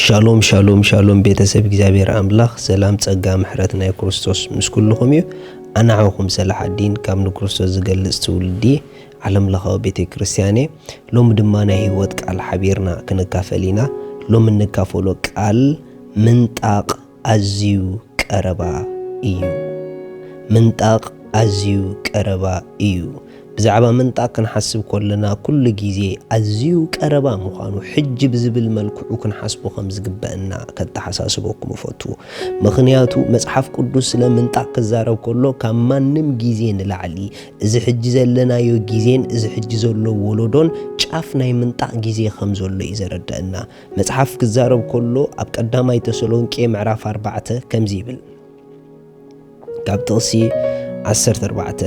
ሻሎም ሻሎም ሻሎም፣ ቤተሰብ እግዚኣብሔር ኣምላኽ፣ ሰላም ጸጋ ምሕረት ናይ ክርስቶስ ምስ ኩልኹም እዩ። ኣናዕኹም ሰላሓዲን ካብ ንክርስቶስ ዝገልጽ ትውልዲ ዓለም ለኻዊ ቤተ ክርስቲያን እየ። ሎሚ ድማ ናይ ህይወት ቃል ሓቢርና ክንካፈል ኢና። ሎሚ እንካፈሎ ቃል ምንጣቕ ኣዝዩ ቀረባ እዩ። ምንጣቕ ኣዝዩ ቀረባ እዩ። ብዛዕባ ምንጣቕ ክንሓስብ ከለና ኩሉ ግዜ ኣዝዩ ቀረባ ምዃኑ ሕጂ ብዝብል መልክዑ ክንሓስቦ ከም ዝግበአና ከተሓሳስበኩም እፈቱ። ምኽንያቱ መጽሓፍ ቅዱስ ስለ ምንጣቕ ክዛረብ ከሎ ካብ ማንም ግዜ ንላዕሊ እዚ ሕጂ ዘለናዮ ግዜን እዚ ሕጂ ዘሎ ወለዶን ጫፍ ናይ ምንጣቕ ግዜ ከም ዘሎ እዩ ዘረደእና። መጽሓፍ ክዛረብ ከሎ ኣብ ቀዳማይ ተሰሎንቄ ምዕራፍ ኣርባዕተ ከምዚ ይብል። ካብ ጥቕሲ ዓሰርተ ኣርባዕተ፣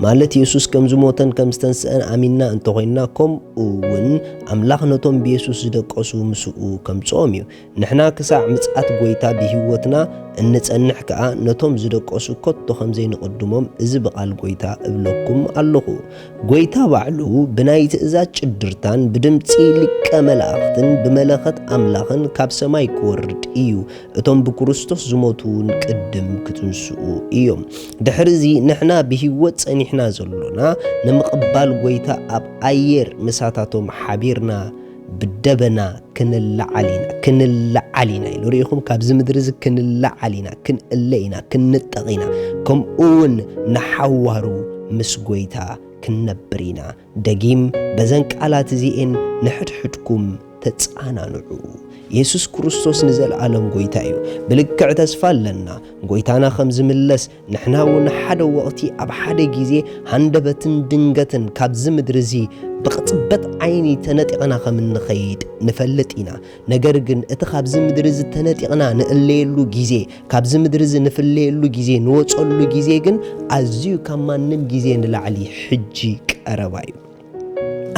ማለት የሱስ ከም ዝሞተን ከም ዝተንስአን ኣሚንና እንተኾይንና፣ ከምኡ እውን ኣምላኽ ነቶም ብየሱስ ዝደቀሱ ምስኡ ከምጽኦም እዩ። ንሕና ክሳዕ ምጽኣት ጐይታ ብህይወትና እንጸንሕ ከኣ፣ ነቶም ዝደቀሱ ከቶ ከም ዘይንቕድሞም እዚ ብቓል ጐይታ እብለኩም ኣለኹ። ጐይታ ባዕሉ ብናይ ትእዛዝ ጭድርታን ብድምጺ ሊቀ መላእኽትን ብመለኸት ኣምላኽን ካብ ሰማይ ክወርድ እዩ። እቶም ብክርስቶስ ዝሞቱ እውን ቅድም ክትንስኡ እዮም። ድሕርዚ ንሕና ብህይወት ጸኒሕና ዘሎና ንምቕባል ጐይታ ኣብ ኣየር ምሳታቶም ሓቢርና ብደበና ክንለዓል ኢና፣ ክንለዓል ኢና ኢሉ። ርኢኹም፣ ካብዚ ምድሪ እዚ ክንለዓል ኢና፣ ክንእለ ኢና፣ ክንንጠቕ ኢና። ከምኡ እውን ንሓዋሩ ምስ ጐይታ ክንነብር ኢና። ደጊም በዘን ቃላት እዚኤን ንሕድሕድኩም ተጸናንዑ። የሱስ ክርስቶስ ንዘለኣለም ጐይታ እዩ። ብልክዕ ተስፋ ኣለና። ጐይታና ከም ዝምለስ ንሕና እውን ሓደ ወቕቲ ኣብ ሓደ ግዜ ሃንደበትን ድንገትን ካብዚ ምድሪ እዚ ብቕጽበት ዓይኒ ተነጢቕና ከም እንኸይድ ንፈልጥ ኢና። ነገር ግን እቲ ካብዚ ምድሪ እዚ ተነጢቕና ንእለየሉ ግዜ፣ ካብዚ ምድሪ እዚ ንፍለየሉ ግዜ፣ ንወጸሉ ግዜ ግን ኣዝዩ ካብ ማንም ግዜ ንላዕሊ ሕጂ ቀረባ እዩ።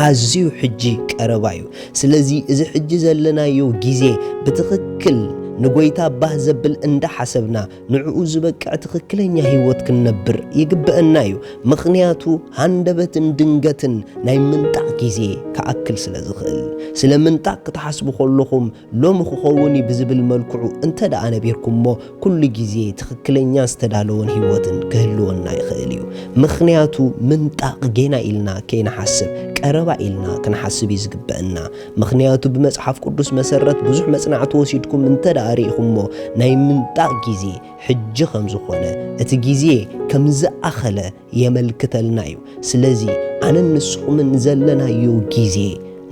ኣዝዩ ሕጂ ቀረባ እዩ። ስለዚ እዚ ሕጂ ዘለናዮ ግዜ ብትኽክል ንጎይታ ባህ ዘብል እንዳሓሰብና ንዕኡ ዝበቅዕ ትኽክለኛ ህይወት ክንነብር ይግበአና እዩ። ምኽንያቱ ሃንደበትን ድንገትን ናይ ምንጣቕ ግዜ ክኣክል ስለ ዝኽእል። ስለ ምንጣቕ ክትሓስቡ ከለኹም ሎሚ ክኸውን እዩ ብዝብል መልክዑ እንተ ደኣ ነቢርኩሞ፣ ኩሉ ግዜ ትኽክለኛ ዝተዳለወን ህይወትን ክህልወና ይኽእል እዩ። ምኽንያቱ ምንጣቕ ጌና ኢልና ከይንሓስብ፣ ቀረባ ኢልና ክንሓስብ እዩ ዝግበአና። ምኽንያቱ ብመጽሓፍ ቅዱስ መሰረት ብዙሕ መጽናዕቲ ወሲድኩም እንተ ደኣ ርኢኹሞ፣ ናይ ምንጣቕ ግዜ ሕጂ ከም ዝኾነ፣ እቲ ግዜ ከም ዝኣኸለ የመልክተልና እዩ። ስለዚ ኣነን ንስኹምን ዘለናዮ ግዜ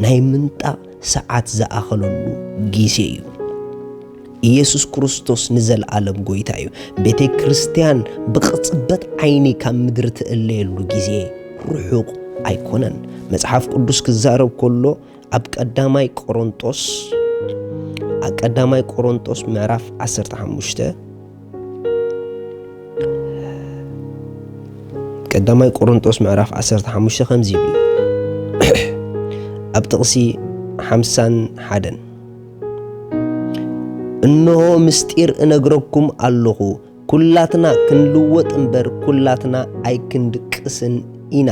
ናይ ምንጣቕ ሰዓት ዝኣኸለሉ ግዜ እዩ። ኢየሱስ ክርስቶስ ንዘለኣለም ጎይታ እዩ። ቤተ ክርስቲያን ብቕጽበት ዓይኒ ካብ ምድሪ ትእለየሉ ግዜ ርሑቕ ኣይኮነን። መጽሓፍ ቅዱስ ክዛረብ ከሎ ኣብ ቀዳማይ ቆሮንጦስ፣ ኣብ ቀዳማይ ቆሮንጦስ ምዕራፍ ዓሰርተ ሓሙሽተ፣ ቀዳማይ ቆሮንጦስ ምዕራፍ ዓሰርተ ሓሙሽተ ከምዚ ይብል። ኣብ ጥቕሲ ሓምሳን ሓደን፣ "እንሆ ምስጢር እነግረኩም ኣለኹ፣ ኩላትና ክንልወጥ እምበር ኩላትና ኣይክንድቅስን ኢና።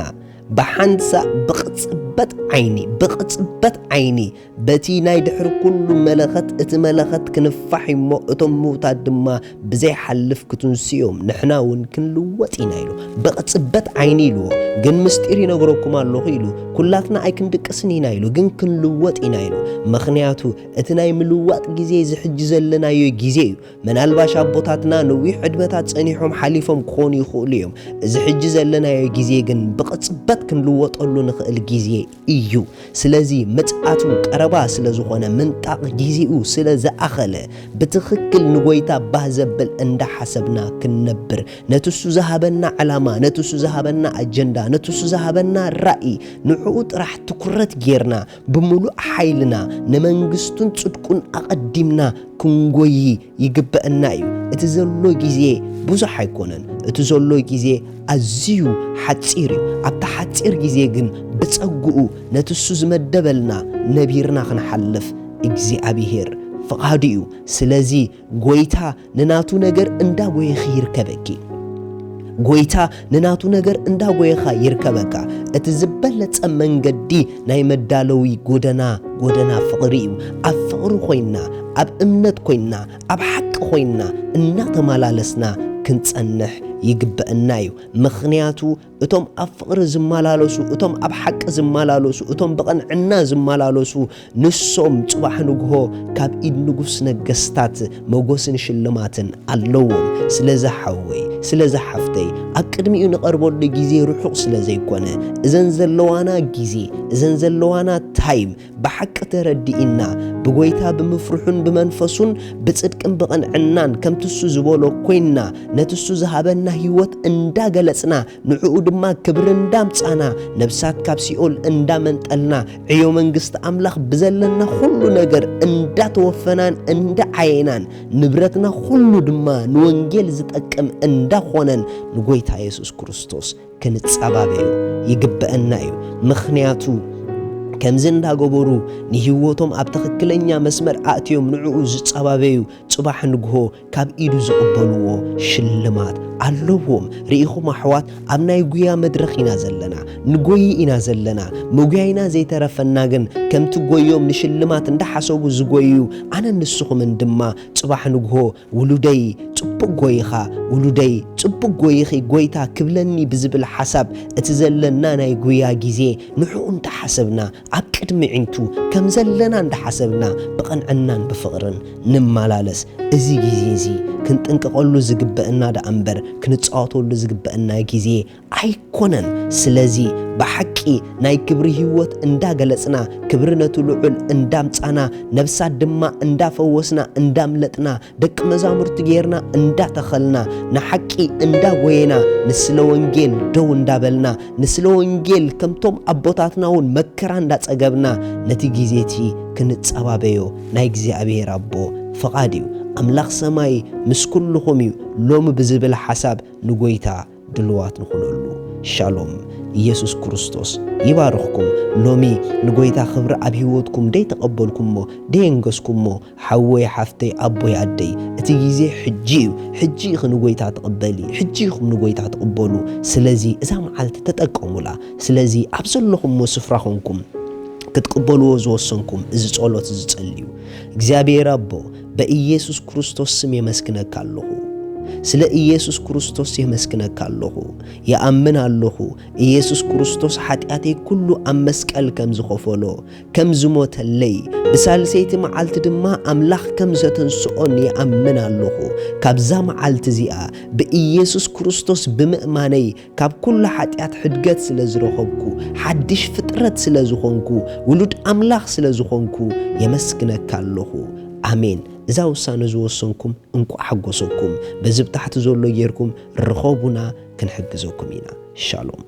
ብሓንሳእ ብቕጽበት ዓይኒ፣ ብቕጽበት ዓይኒ በቲ ናይ ድሕሪ ኩሉ መለኸት፣ እቲ መለኸት ክንፋሕ እሞ እቶም ምውታት ድማ ብዘይሓልፍ ክትንስኡ እዮም፣ ንሕና እውን ክንልወጥ ኢና" ኢሉ። ብቕጽበት ዓይኒ ኢልዎ፣ ግን ምስጢር ይነግረኩም ኣለኹ ኢሉ። ኩላትና ኣይክንድቅስን ኢና ኢሉ፣ ግን ክንልወጥ ኢና ኢሉ። ምኽንያቱ እቲ ናይ ምልዋጥ ግዜ እዚ ሕጂ ዘለናዮ ግዜ እዩ። ምናልባሽ ኣቦታትና ነዊሕ ዕድመታት ጸኒሖም ሓሊፎም ክኾኑ ይኽእሉ እዮም። እዚ ሕጂ ዘለናዮ ግዜ ግን ብቕጽበት ክንልወጠሉ ንኽእል ግዜ እዩ። ስለዚ ምጽኣቱ ቀረባ ስለ ዝኾነ፣ ምንጣቕ ግዜኡ ስለ ዝኣኸለ፣ ብትኽክል ንጎይታ ባህ ዘብል እንዳሓሰብና ክንነብር፣ ነቲ እሱ ዝሃበና ዕላማ፣ ነቲ እሱ ዝሃበና ኣጀንዳ፣ ነቲ እሱ ዝሃበና ራእይ፣ ንዕኡ ጥራሕ ትኩረት ጌርና፣ ብምሉእ ሓይልና ንመንግስቱን ጽድቁን ኣቐዲምና ክንጎዪ ይግበአና እዩ። እቲ ዘሎ ግዜ ብዙሕ ኣይኮነን። እቲ ዘሎ ግዜ ኣዝዩ ሓጺር እዩ። ኣብቲ ሓጺር ግዜ ግን ብጸግኡ ነቲ እሱ ዝመደበልና ነቢርና ክንሓልፍ እግዚኣብሄር ፍቓዱ እዩ። ስለዚ ጎይታ ንናቱ ነገር እንዳጎየኺ ይርከበኪ። ጎይታ ንናቱ ነገር እንዳጎየኻ ይርከበካ። እቲ ዝበለጸ መንገዲ ናይ መዳለዊ ጎደና፣ ጎደና ፍቕሪ እዩ። ኣብ ፍቕሪ ኮይንና፣ ኣብ እምነት ኮይንና፣ ኣብ ሓቂ ኮይንና እናተመላለስና ክንጸንሕ ይግበአና እዩ። ምኽንያቱ እቶም ኣብ ፍቕሪ ዝመላለሱ፣ እቶም ኣብ ሓቂ ዝመላለሱ፣ እቶም ብቕንዕና ዝመላለሱ፣ ንሶም ጽባሕ ንግሆ ካብ ኢድ ንጉስ ነገስታት መጎስን ሽልማትን ኣለዎም። ስለዚ ሓወይ፣ ስለዚ ሓፍተይ፣ ኣብ ቅድሚኡ ንቐርበሉ ግዜ ርሑቕ ስለ ዘይኮነ፣ እዘን ዘለዋና ግዜ፣ እዘን ዘለዋና ታይም ብሓቂ ተረዲእና፣ ብጎይታ ብምፍርሑን ብመንፈሱን ብጽድቅን ብቕንዕናን ከምቲ እሱ ዝበሎ ኮይንና፣ ነቲ እሱ ዝሃበና ህይወት እንዳገለጽና፣ ንዕኡ ድማ ክብሪ እንዳምጻና፣ ነብሳት ካብ ሲኦል እንዳመንጠልና፣ ዕዮ መንግስቲ ኣምላኽ ብዘለና ኩሉ ነገር እንዳተወፈናን እንዳዓየናን፣ ንብረትና ኩሉ ድማ ንወንጌል ዝጠቅም እንዳኾነን፣ ንጎይታ የሱስ ክርስቶስ ክንጻባበዮ ይግበአና እዩ። ምኽንያቱ ከምዚ እንዳገበሩ ንህይወቶም ኣብ ትኽክለኛ መስመር ኣእትዮም ንዕኡ ዝጻባበዩ፣ ጽባሕ ንግሆ ካብ ኢዱ ዝቕበልዎ ሽልማት ኣለዎም። ርኢኹም ኣሕዋት፣ ኣብ ናይ ጉያ መድረኽ ኢና ዘለና፣ ንጎዪ ኢና ዘለና። መጉያይና ዘይተረፈና ግን ከምቲ ጎዮም ንሽልማት እንዳሓሰቡ ዝጎዩ፣ ኣነን ንስኹምን ድማ ጽባሕ ንግሆ ውሉደይ ጽቡቕ ጎይኻ፣ ውሉደይ ጽቡቕ ጎይኺ ጎይታ ክብለኒ ብዝብል ሓሳብ እቲ ዘለና ናይ ጉያ ግዜ ንዕኡ እንዳሓሰብና ኣብ ቅድሚ ዒንቱ ከም ዘለና እንዳሓሰብና ብቕንዕናን ብፍቕርን ንመላለስ። እዚ ግዜ እዚ ክንጥንቀቐሉ ዝግበአና ደኣ እምበር ክንጻወተሉ ዝግበአና ግዜ ኣይኮነን። ስለዚ ብሓቂ ናይ ክብሪ ህይወት እንዳገለጽና፣ ክብሪ ነቲ ልዑል እንዳምጻና፣ ነብሳት ድማ እንዳፈወስና እንዳምለጥና፣ ደቂ መዛሙርቲ ጌርና እንዳተኸልና፣ ንሓቂ እንዳጎየና፣ ንስለ ወንጌል ደው እንዳበልና፣ ንስለ ወንጌል ከምቶም ኣቦታትና እውን መከራ እንዳጸገብና፣ ነቲ ግዜ እቲ ክንጸባበዮ ናይ እግዚኣብሔር ኣቦ ፍቓድ እዩ። ኣምላኽ ሰማይ ምስ ኩልኹም እዩ። ሎሚ ብዝብል ሓሳብ ንጎይታ ድልዋት ንኹነሉ። ሻሎም። ኢየሱስ ክርስቶስ ይባርኽኩም። ሎሚ ንጎይታ ክብሪ ኣብ ህይወትኩም ደይተቐበልኩሞ፣ ደየንገስኩሞ፣ ሓወይ፣ ሓፍተይ፣ ኣቦይ፣ ኣደይ፣ እቲ ግዜ ሕጂ እዩ። ሕጂ ኢኺ ንጎይታ ትቕበሊ፣ ሕጂ ኢኹም ንጎይታ ትቕበሉ። ስለዚ እዛ መዓልቲ ተጠቀሙላ። ስለዚ ኣብ ዘለኹምዎ ስፍራ ኾንኩም ክትቅበልዎ ዝወሰንኩም እዚ ጸሎት እዚ ጸልዩ። እግዚኣብሔር ኣቦ፣ በኢየሱስ ክርስቶስ ስም የመስግነካ ኣለኹ። ስለ ኢየሱስ ክርስቶስ የመስግነካ ኣለኹ። ይኣምን ኣለኹ፣ ኢየሱስ ክርስቶስ ሓጢኣተይ ኩሉ ኣብ መስቀል ከም ዝኸፈሎ፣ ከም ዝሞተለይ፣ ብሳልሰይቲ መዓልቲ ድማ ኣምላኽ ከም ዘተንስኦን ይኣምን ኣለኹ። ካብዛ መዓልቲ እዚኣ ብኢየሱስ ክርስቶስ ብምእማነይ ካብ ኩሉ ሓጢኣት ሕድገት ስለ ዝረኸብኩ፣ ሓድሽ ፍጥረት ስለ ዝኾንኩ፣ ውሉድ ኣምላኽ ስለ ዝኾንኩ የመስግነካ ኣለኹ። ኣሜን። እዛ ውሳነ ዝወሰንኩም እንቋዕ ሓጎሰኩም። በዚ ብታሕቲ ዘሎ ጌርኩም ርኸቡና፣ ክንሕግዘኩም ኢና። ሻሎም።